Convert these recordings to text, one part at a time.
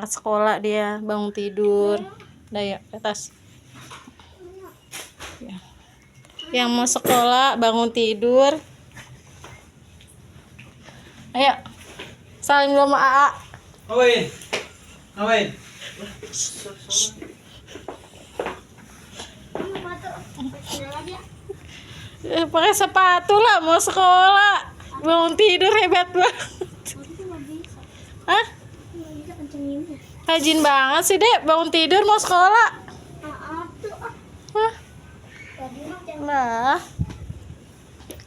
berangkat sekolah dia, bangun tidur. Udah ya, ke atas. Ya. Yang mau sekolah bangun tidur. Ayo. Salim dulu sama AA. Ngapain? Ngapain? Pakai sepatu lah mau sekolah. Bangun tidur hebat banget. Hah? Rajin banget sih, Dek. Bangun tidur mau sekolah. Hah? Nah.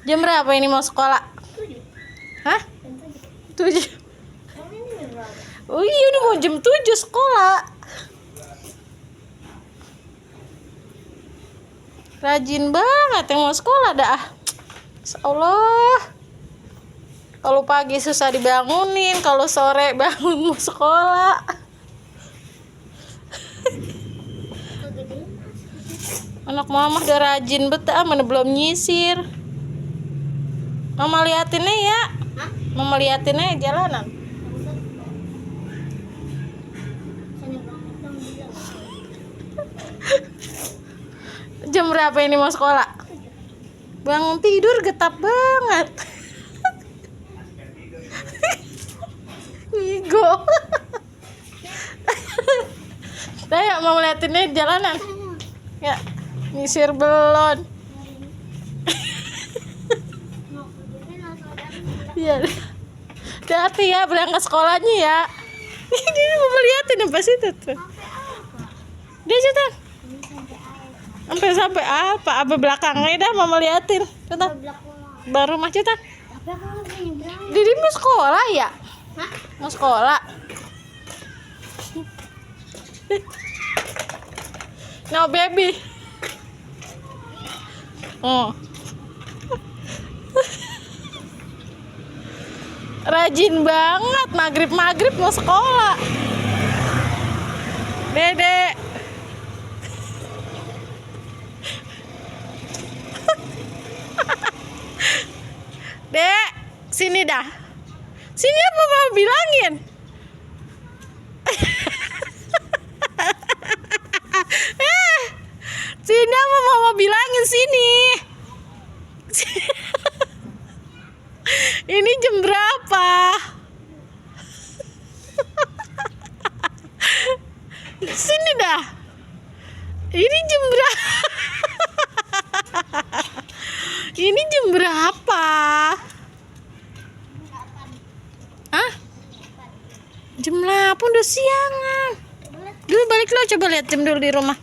Jam berapa ini mau sekolah? Hah? 7. Oh iya, udah mau jam 7 sekolah. Rajin banget yang mau sekolah dah. Allah. Kalau pagi susah dibangunin, kalau sore bangun mau sekolah. Anak mama udah rajin betul, mana belum nyisir. Mama liatinnya ya. Mama liatinnya jalanan. Jam berapa ini mau sekolah? Bangun tidur getap banget. Ngigo. Saya mau liatinnya jalanan. Ya, nyisir belon. Iya. Hati ya berangkat sekolahnya ya. Dia mau liatin apa sih tuh? Dia cetan. Sampai apa belakangnya dah mama liatin. Cetan. Baru mah cetan. Didi mau sekolah ya? Hah? Mau sekolah. No baby. Oh. Rajin banget, maghrib mau sekolah. Dede. Dek, sini dah. Sini apa mau bilangin? Sini apa mau bilangin sini? Ini jam berapa? Sini dah. Ini jam berapa? Ini jam berapa? Hah? Jam 8 udah siangan. Dulu balik lo, coba lihat jam dulu di rumah.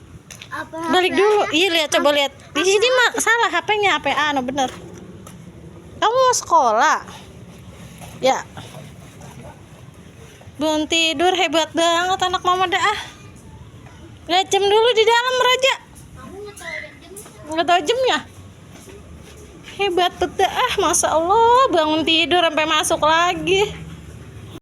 Balik dulu. Iya lihat, coba lihat. Di sini mah salah HP-nya, HP no bener. Kamu mau sekolah? Ya. Bangun tidur hebat banget anak mama dah. Lihat jam dulu di dalam Raja. Nggak tahu jamnya. Hebat betul Masya Allah, bangun tidur sampai masuk lagi.